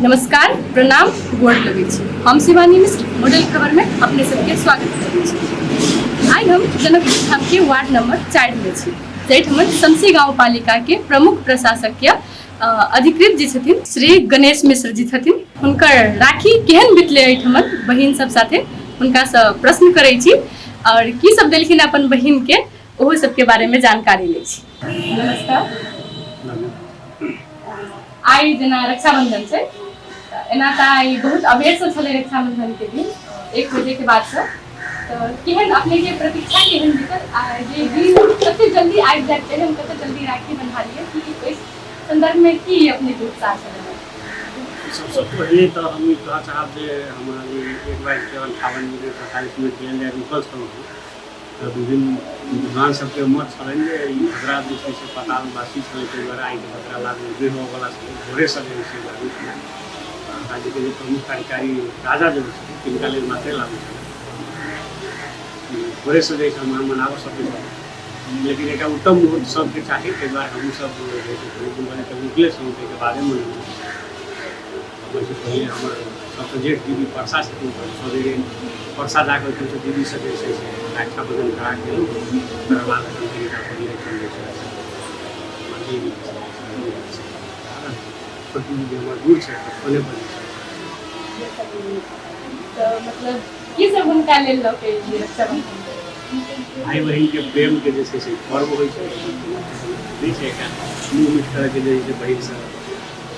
नमस्कार, प्रणाम, गोर लगै छी। हम शिवानी मिश्र मॉडल खबर में अपने सबके स्वागत करै छी। आइ हम जनकपुर धाम के वार्ड नंबर 4 में छी, जाहिठाम शमसी गाँव पालिका के प्रमुख प्रशासक के अधिकृत जी छथिन श्री गणेश मिश्र जी छथिन। हुनकर राखी केहन बितले एहिठाम बहिन सब साथे, हुनकासँ प्रश्न करै छी और की सब देलखिन अपन बहिन के, ओहो सबके बारे में जानकारी लै छी। नमस्कार। आइ जेना रक्षाबंधन छै, तऽ एना तऽ आइ बहुत अबेरसँ छलै रक्षाबंधन के दिन, 1 बजे के बादसँ, तऽ केहन अपने के प्रतीक्षा केहन बीतल आ जे दिन कते जल्दी आबि जायत चाही, हम कते जल्दी राखी बन्धा लिअ, कि ओहि संदर्भमे की अपने के उत्साह छलै? सबसँ पहिले तऽ हम ई कहऽ चाहब जे हमरा ई 1:58:48 लेल रुकल छलहुँ हँ, तऽ विभिन्न विद्वान सबके मत छलनि जे ई भद्रा जे छै से पातालवासी छलै, ताहि दुआरे आइके भद्रा लागू नहि होबऽवला छलै। भोरेसँ जे छै लागू छलै। राज्यके जे प्रमुख कार्यकारी राजा जे होइ छथिन, तिनका लेल मात्रे लागू छलै। भोरेसँ जे छै हम मनाबऽ सकै छलहुँ, लेकिन एकटा उत्तम मुहूर्त सबके चाही, ताहि दुआरे हमहूँ सब जे छै 2:45 तक रुकले छलहुँ, ताहिके बादे मनेलहुँ। ओहिसँ पहिले हमर सबसँ जेठ दीदी परसा छथिन, तऽ सवेरे परसा जाकऽ ओहिठामसँ दीदीसँ जे छै से रक्षाबन्धन करा कऽ एलहुँ। तकर बाद एखन कनिटा पहिले एहिठाम जे छै हमर दीदी, छोटकी दीदी हमर दूर छै, तऽ फोनेपर जे छै। तऽ मतलब की सब हुनका लेल लऽ के एलियै रक्षाबन्धन? भाय बहिनके प्रेमके जे छै से पर्व होइ छै, नहि छै? एकटा मुँह मीठ करऽके जे छै से बहिनसँ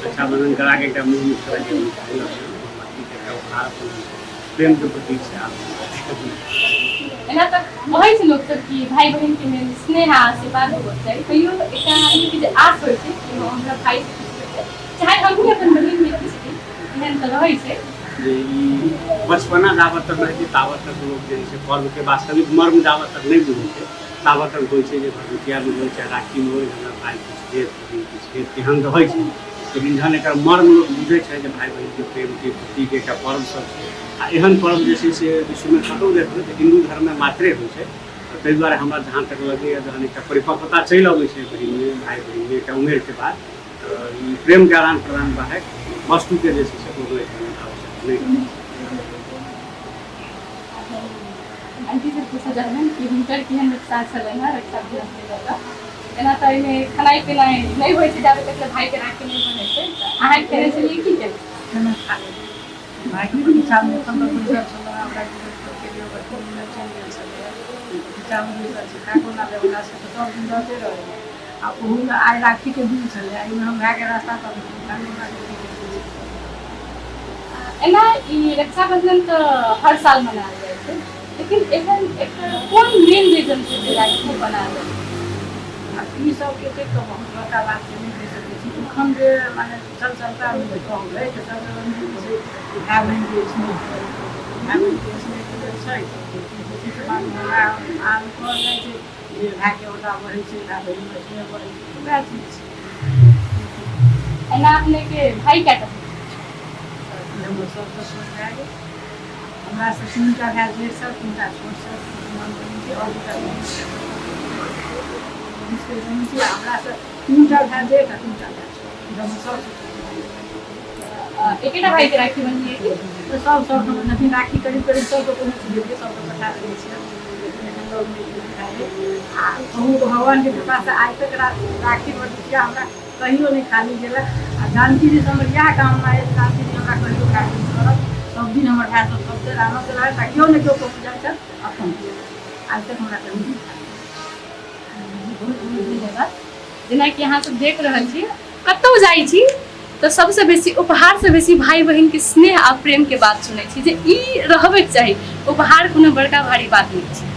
रक्षाबंधन करा के एकटा मुँह मीठ करऽके मिठाई लऽ के, बाकी एकटा उपहार अपन प्रेमके प्रतीक छै। आब एना तऽ कहै छै लोक सब कि भाई बहिन के मेन स्नेह आ आशीर्वाद होबऽ चाही, तैयो एकटा आदमी के जे आस होइ छै कि हँ, हमरा भाई से किछु भेटै, चाहे हमही अपन बहिन के किछु दी, एहन तऽ रहै छै जे ई बचपना जाबत तक रहै छै ताबत तक लोक जे छै पर्वके वास्तविक मर्म जाबत तक नहि बुझै छै, ताबत तक होइ छै जे भरदुतियामे होइ चाहे राखीमे होइ, हमरा भाय किछु देत, बहिन किछु देत, एहन रहै छै। लेकिन जहन एकर मर्म लोक बुझै छै जे भाय बहिनके प्रेमके प्रतीक एकटा पर्व सब छै, आ एहन पर्व जे छै से विश्वमे कतहु देखबै तऽ हिन्दू धर्ममे मात्रे होइ छै, तऽ ताहि दुआरे हमरा जहाँ तक लगैए, जहन एकटा परिपक्वता चलि अबै छै बहिनमे, भाय बहिनमे, एकटा उमेरके बाद, तऽ ई प्रेमके आदान प्रदान बढ़ाए वस्तुके जे छै से कोनो एहन आवश्यक नहि रहै छै। आंटी से पूछऽ चाहबनि कि हुनकर केहन उत्साह छलनि हेँ रक्षाबंधनके लऽ कऽ? एना तऽ एहिमे खेनाइ पिनाइ नहि होइ छै जाबे तक भाइके राखी नहि बन्है छै, तऽ अहाँ खेने छलियै की केने? खाना खा लेलियै। भाइके परीक्षामे एखन तक बैसल छलहुँ, हमरा के लिए ओकर तीन चलि गेल छलैए, परीक्षामे बैसल छी। खाना लेब से तऽ सब दिन रहते रहैए, आ ओहूमे आइ राखीके दिन छलै, एहिमे हम भायके रास्ता पर खाना। एना ई रक्षाबंधन तऽ हर साल मनायल जाइ छै, लेकिन एहन एकर कोन मेन रीजन छै जे राखी मनायल जाइ छै? आब ई सबके तऽ बहुत बड़का बात छै, नहि कहि सकै छी एखन जे माने चल चलतामे जे कहबै तऽ चल चलन छै, भाय बहिनके स्नेह, भाय बहिनके स्नेहके लेल छै। जे छै से हमरा आन कहल जाइ छै जे भायके औरदा बढ़ै छै, भाय बहिनमे स्नेह बढ़ै छै, वएह चीज छै। एना अपने के भाई कएटा? हमर सबसँ छोट भाय, हमरासँ तीनटा भाय जेठ छथि, तीनटा छोट छथि। हम बहिन छी आओर दूटा बहिन बहिन छी। हमरासँ तीनटा भाय जेठ आ तीनटा भाय छोट। हमर सबसँ छोट। एकेटा भाई के राखी बन्हलियै कि तऽ सब सब हमर छथिन? राखी करीब करीब सबके पहुँच गेलियै, सबके पठा देने छियै, लेकिन एखन लोग नहि गेल। आ कहू तऽ भगवानके कृपासँ आइ तक राखी भरदुतिया हमरा कहियो नहि खाली गेलक, आ जानकी जी हमर इएह कामना अछि, जानकी जी हमरा कहियो खाली नहि करत। सब दिन हमर भाय सब सबसे आनन्द रहत आ केओ ने केओ पहुँच जाइ छथि अपन। आइ तक हमरा कहियो नहि खाली। बहुत बहुत धन्यवाद। जेनाकि अहाँ सब देख रहल छी, कतहु जाइ छी तऽ सबसँ बेसी उपहारसँ बेसी भाय बहिनके स्नेह आ प्रेमके बात सुनै छी जे ई रहबेके चाही, उपहार कोनो बड़का भारी बात नहि छै।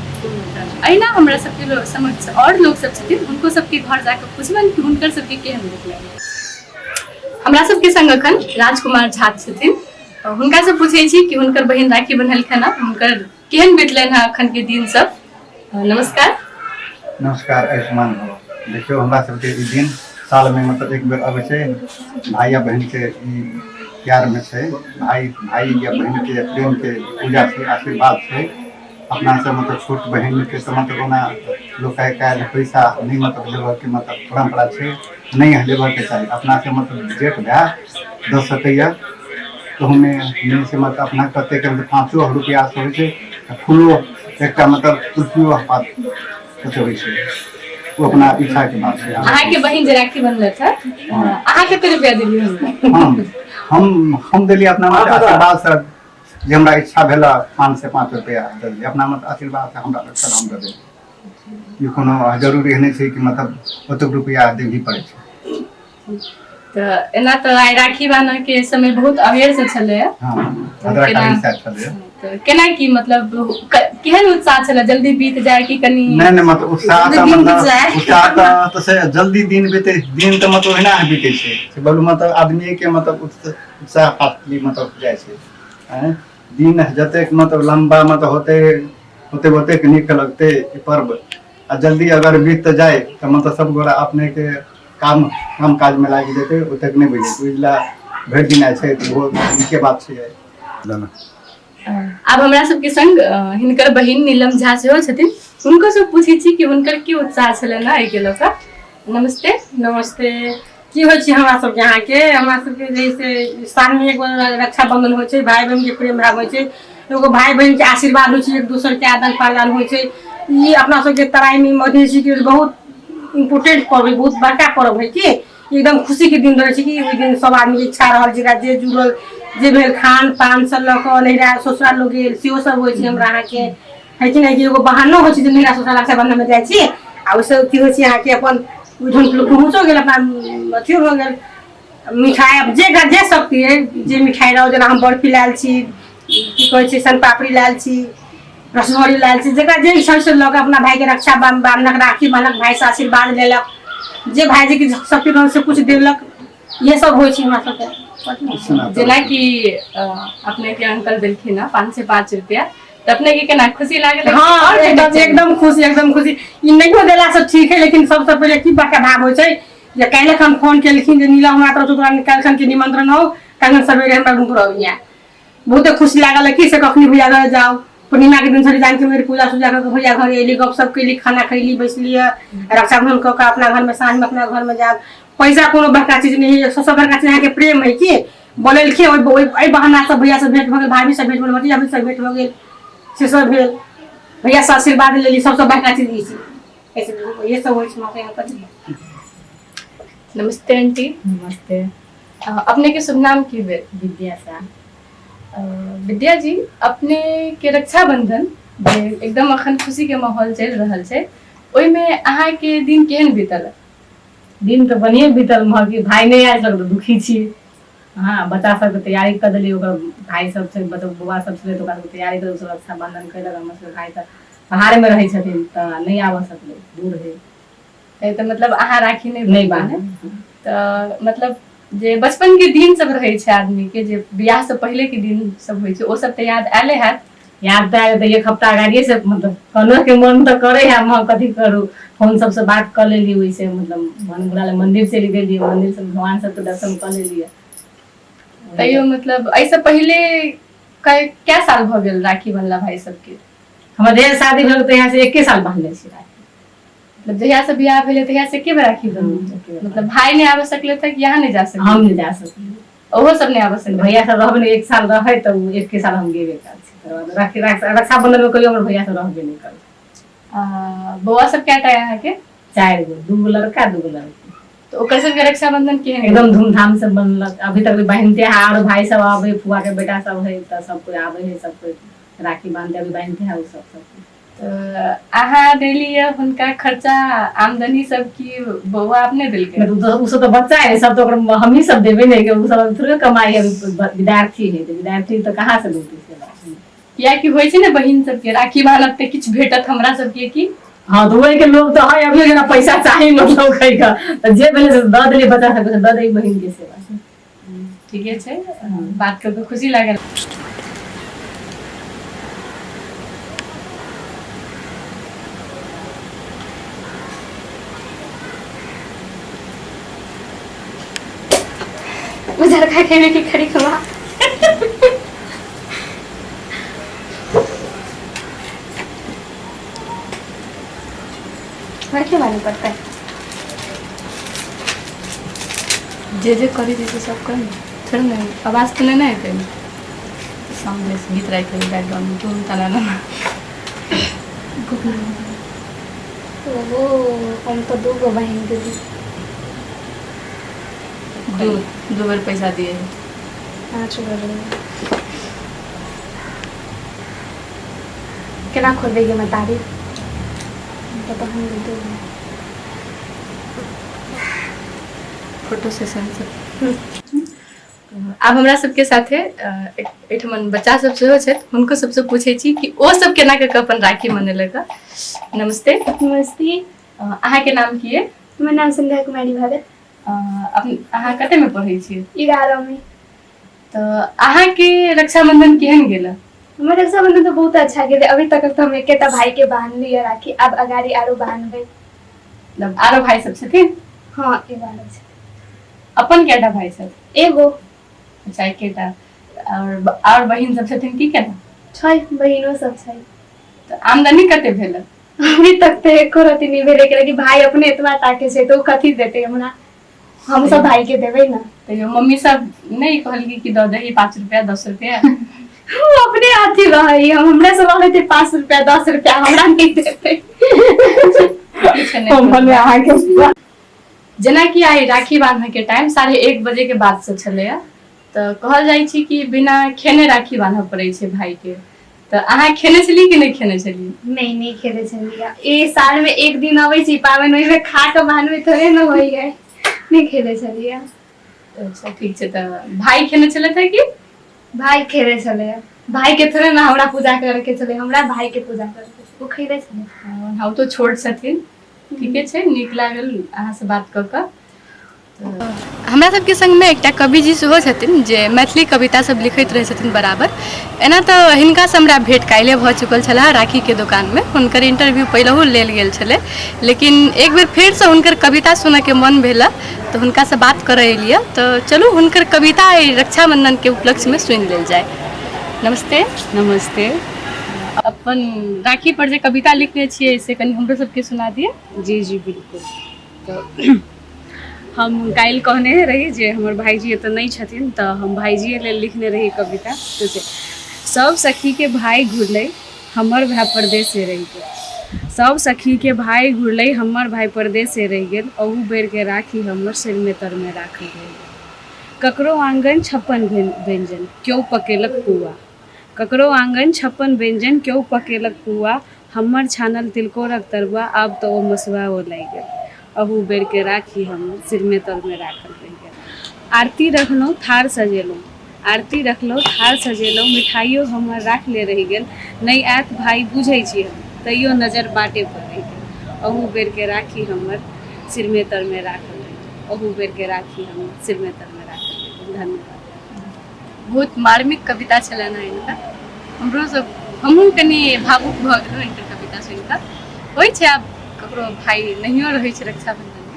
अहिना हमरा सबके समक्ष आओर लोक सब छथिन, हुनको सबके घर जाकऽ पुछबनि कि हुनकर सबके केहन देखलनि। हमरा सबके संग अखन राजकुमार झा छथिन, हुनकासँ पूछै छी कि हुनकर बहिन राखी बन्हलखिन हँ, हुनकर केहन बितलनि हँ अखन के दिन सब। नमस्कार। नमस्कार, आयुष्मान भव। देखियौ, हमरा सबके ई दिन सालमे मतलब एक बेर अबै छै। भाय या बहिनके ई प्यारमे छै, भाय भाय या बहिनके प्रेमके पूजा छै, आशीर्वाद छै। अपना सब मतलब छोट बहिनके तऽ मतलब ओना लोक आइ काल्हि पैसा नहि मतलब लेबऽके मतलब परम्परा छै, नहि लेबऽके चाही। अपना सब मतलब जेठ भाय दऽ सकैए। तहूमे नहि से मतलब अपना कतेक 5 रुपैआसँ होइ छै आ फूलो एकटा मतलब तुलसियो पात कते होइ छै, ओ अपना इच्छाके बात छै। अहाँके बहिन जे राखी बनलथि है, अहाँ कते रुपया देलियै हुनका? हम हम हम देलियै अपना मतलब आशीर्वादसँ, जे हमरा इच्छा भेल 5 से 5 रुपैआ देलियै अपना मतलब आशीर्वादसँ, हमरा रखल हम देबै। ई कोनो जरूरी नहि छै कि मतलब ओतेक रुपैआ देबही पड़ै छै। तऽ एना तऽ आइ राखी बान्हऽ के समय बहुत अबेर से छलै। हँ, भद्रकाली साइड छलै। तऽ केना की मतलब केहन उत्साह छलै, जल्दी बीत जाय कि कनि? नहि नहि, मतलब उत्साह तऽ दिन बीत मतलब जाय। उत्साह तऽ से जल्दी दिन बीते, दिन तऽ मतलब ओहिना बीते छै से बोलू, मतलब आदमी के मतलब उत्साह पातली मतलब जाइ छै। आँय, दिन जतेक मतलब लम्बा मतलब होते होते ओतेक नीक लगतै ई पर्व, आ जल्दी अगर बीत जाय तऽ मतलब सब गोरा अपने के काम काम काज में लागि जेतै, ओतेक नहि बुझै बुझला भरि दिन आइ छै तऽ ओहो नीके बात छै। आब हमरा सबके संग हिनकर बहिन नीलम झा सेहो छथिन, हुनको से पूछै छी कि हुनकर की उत्साह छलनि हँ एहिके लऽ कऽ। नमस्ते। नमस्ते। की होइ छै हमरा सबके अहाँके, हमरा सबके जे से सालमे एक बार रक्षाबंधन होइ छै, भाय बहिनके प्रेम भाव होइ छै, एगो भाय बहिनके आशीर्वाद होइ छै, एक दोसरके आदान प्रदान होइ छै। ई अपना सबके तराईमे मधेसीके बहुत इम्पोर्टेंट पर्व है, बहुत बड़का पर्व है कि एकदम खुशीके दिन रहै छै कि ओहि दिन सब आदमीके इच्छा रहल, जेकरा जे जुड़ल जे भेल खान पान से लऽ कऽ नैहरा ससुराल लोग गेल सेहो सब होइ छै। हमरा अहाँके है कि नहि कि एगो बहानो होइ छै जे नैहरा ससुराल रक्षाबंधनमे जाइ छी, आ ओहिसँ की होइ छै अहाँके अपन ओहिठाम लोक पहुँचो गेल, अपना अथियो भऽ गेल। मिठाइ आब जे जे शक्ति अइ जे मिठाइ रहल, जेना हम बर्फी लायल छी, की कहै छै सोनपापड़ी लायल छी, रसभरी लायल छी, जकरा जे इच्छा से लऽ कऽ अपना भाइके रक्षा बान्हलक, राखी बान्हलक, भाइसँ आशीर्वाद लेलक, जे भाइजीके शक्ति रहल से कुछ देलक, इएह सब होइ छै हमरा सबके। जेनाकि अपने के अंकल देलखिन हँ 5 से 5 रुपया, तऽ अपने के केना खुशी लागल? हाँ, एकदम एकदम खुशी, एकदम खुशी। ई नहियो देला से ठीक है, लेकिन सबसे पहिले की बड़का भाव होइ छै जे काल्हि हम फोन केलखिन जे नीला हमरा तरफ से तोरा काल्हि के निमंत्रण हो, काल्हि सवेरे हमरा रूम पर अबिहे। बहुते खुशी लागल कि से कखनी भैया घर जाओ। पूर्णिमा के दिन सर जानकी मंदिर पूजा सूजा करके भैया घर एली, गपशप कैली, खाना खैली, बैसली, रक्षाबंधन कऽ के अपना घर में साँझ में अपना घर में जाब। पैसा कोनो बड़का चीज नहीं है, सबसे बड़का चीज अहाँके प्रेम है कि बोलेलखिन ओहि एहि बहाना से भैया से भेंट भऽ गेल, भाभी से भेंट भऽ गेल, भतीजा से भेंट भऽ गेल, से सब भेल, भैया से आशीर्वाद लेली, सबसे बड़का चीज ई छै। ये सब होइ छै हमरा यहाँ पर। नमस्ते आंटी। नमस्ते। अपने के शुभ नाम की भेल? विद्या शाह। विद्या जी, अपने के रक्षाबंधन जे एकदम अखन खुशी के माहौल चलि रहल छै, ओहिमे अहाँके दिन केहन बीतल? दिन तऽ बढ़िए बीतल, मगर कि भाय नहि आयल तऽ दुखी छी। हाँ, बच्चा सबके तैयारी कऽ देलियै, ओकर भाय सब छै, मतलब बौआ सब छलै तऽ ओकरा सबके तैयारी कऽ सब रक्षाबंधन कयलक। हमर सबके भाय तऽ पहाड़मे रहै छथिन तऽ नहि आबऽ सकलै, दूर है। तऽ मतलब अहाँ राखी नहि नहि बान्हब? तऽ मतलब जे बचपन के दिन सब रहै छै आदमी के, जे बियाह से पहिले के दिन सब होइ छै, ओ सब तऽ याद आयले हैत? याद तऽ आयल तऽ एक हफ्ता गाड़िए से मतलब कनो के मन तऽ करे है, हम कथी करू, फोन सबसँ बात कऽ लेली, ओहिसे मतलब मन बुरा मंदिर चलि गेलियै, मंदिर से भगवान सबके दर्शन कऽ लेलियै। तैयो मतलब एहिसँ पहिले कै साल भऽ गेल राखी बनला भाई सबके? हमर जहिया शादी भेल तहिया से एके साल बांधने छी राखी। मतलब जहिया से बियाह भेलै तहिया से एके बेर राखी बनल? मतलब भाई नहि आबि सकले तक यहाँ नहि जा सकले? हम नहि जा सकलियै। ओहो सब नहि आबि सकले? भैया सब रहबे नहि, एक साल रहै तऽ ओ एके साल हम गेबे करै छी, तकर बाद राखी रक्षाबंधन मे कहियो हमर भैया सब रहबे नहि करै। बौआ सब कएटा अइ अहाँके? 4 गो, 2 गो लड़का 2 गो लड़की। तऽ ओकर सबके रक्षाबंधन केहन? एकदम धूमधाम से बनलक। अभी तक भी बहिन त्योहार भाई सब आबे, फुआ के बेटा सब है तऽ सब कोई आबे है, सब कोई राखी बांधते, अभी बहिन त्योहार सब सब। तऽ अहाँ देलियै हुनका खर्चा आमदनी सब की बौआ अपने देलकै? ओ सब तऽ बच्चा है सब, तऽ ओकर हमही सब देबै ने, ओ सब थोड़े कमाई है, विद्यार्थी है तऽ विद्यार्थी तऽ कहाँ से देतै से बात। कियाकि होइ छै ने बहिन सबके राखी बान्हब तऽ किछु भेटत हमरा सबके की? हाँ, तऽ ओहिके लोग तऽ है अभी जेना पैसा चाही मतलब कहि कऽ तऽ जे भेलै से दऽ देलियै बच्चा सबके, दऽ देलियै बहिन के सेवा। ठीके छै, बात कऽ के खुशी लागल। उजरका खेमे की खरी खवा रखे वाली पड़ता है, जे जे करी दे सब कर। थोड़े ने आवाज तऽ नहि ने एतै साउंड बेस गीत राखि लेबै बैकग्राउंडमे धूम तना ना। ओहो, हम तऽ 2 गो बहिन दीदी। दू दू बेर पैसा दिए। 5 गो रहे। केना खोलबै गे महतारी? हम तऽ बहिन दू। फोटो सेशन सब। आब हमरा सबके साथे एहिठमन बच्चा सब सेहो छथि, हुनको सबसँ पूछै छी कि ओ सब केना कऽ कऽ अपन राखी मनेलक। नमस्ते। नमस्ते। अहाँके नाम की अइ? हमर नाम संध्या कुमारी भगत। अहाँ कतेमे पढ़ै छियै? 11 मे। तऽ अहाँके रक्षाबंधन केहन गेल? हमर रक्षाबंधन तऽ बहुत अच्छा गेलै। अभी तक तऽ हम एकेटा भाई के बान्हली है राखी, आब अगाड़ी आरो बान्हबै। मतलब आरो भाई सब छथिन? हँ, एगो आरो छै। अपन केटा भाई छथि? एगो। अच्छा, एकेटा। और बहिन सब छथिन की केना? छै, बहिनो सब छै। तऽ आमदनी कते भेल? अभी तक तऽ एको रति नहि भेलै, कियाकि भाई अपने एतबा ताके छै तऽ ओ कथी देतै हमरा? हम सब भाई के देबै ने। तैयो मम्मी सब नहि कहलकी कि दऽ दही 5 रुपया, 10 रुपया? ओ अपने अथी रहै, हम हमरा से रहै 5 रुपया, 10 रुपया हमरा नहि देतै। किछु नहि। हम भने अहाँके जेनाकि आइ राखी बान्हके टाइम 1:30 बजेके बादसँ छलैए, तऽ कहल जाइ छै कि बिना खेने राखी बान्हऽ पड़ै छै भाईके, तऽ अहाँ खेने छलियै कि नहि खेने छलियै? नहि, नहि खेले छलियै। ए साल में एक दिन अबै छै पाबनि, ओहिमे खा कऽ बान्हबै थोड़े ने होइ है। नहि खेले छलियै। अच्छा, ठीक छै। तऽ भाई खेने छलथि है कि? भाई खेले छलै। भाई के थोड़े ने हमरा पूजा करे के छलै, हमरा भाई के पूजा करे के छलै। ओ खेले छलै। हम तो छोट छथिन। ठीके छै, नीक लागल अहाँसँ बात कऽ कऽ। हमरा सबके संगमे एकटा कविजी सेहो छथिन जे मैथिली कविता सब लिखैत रहै छथिन बराबर। एना तऽ हिनकासँ हमरा भेँट काल्हिए भऽ चुकल छलए राखीके दोकानमे, हुनकर इंटरव्यू पहिलहु लेल गेल छलै, लेकिन एक बेर फेरसँ हुनकर कविता सुनऽके मन भेल तऽ हुनकासँ बात करऽ एलियै। तऽ चलू, हुनकर कविता एहि रक्षाबन्धनके उपलक्ष्यमे सुनि लेल जाय। नमस्ते। नमस्ते। अपन राखी पर जे कविता लिखने छियै से कनि हमरो सबके सुना दिअ। जी जी, बिल्कुल। तऽ हम काल्हि कहने रही जे हमर भाईजी एतऽ नहि छथिन, तऽ हम भाईजीए लेल लिखने रही कविता। तऽ से सब सखीके भाई घुरलै, हमर भाय परदेसे रहि गेल। सब सखीके भाई घुरलै, हमर भाय परदेसे रहि गेल। अहू बेरके राखी हमर सिरमे तरमे राखल रहि गेल। ककरो आङ्गन 56 व्यञ्जन, केओ पकेलक पुआ। ककरो आङ्गन 56 व्यञ्जन, केओ पकेलक पुआ, हमर छानल तिलकोरक तरुआ, आब तऽ ओ मसुआ ओ लागि गेल। अहू बेरके राखी हमर सिरमे तरमे राखल रहि गेल। आरती रखलहुँ, थार सजेलहुँ। आरती रखलहुँ, थार सजेलहुँ, मिठाइयो हमर राखले रहि गेल। नहि आयत भाइ बुझै छी हम, तैयो नजर बाटे पर रहि गेल। अहू बेरके राखी हमर सिरमे तरमे राखल रहि गेल। अहू बेरके राखी हमर सिरमे तरमे राखल रहि गेल। धन्यवाद। बहुत मार्मिक कविता छलनि हेँ हिनकर। हमरो सब, हमहूँ कनि भावुक भऽ गेलहुँ हिनकर कविता सुनि कऽ। होइ छै, आब ककरो भाय नहियो रहै छै रक्षाबन्धन।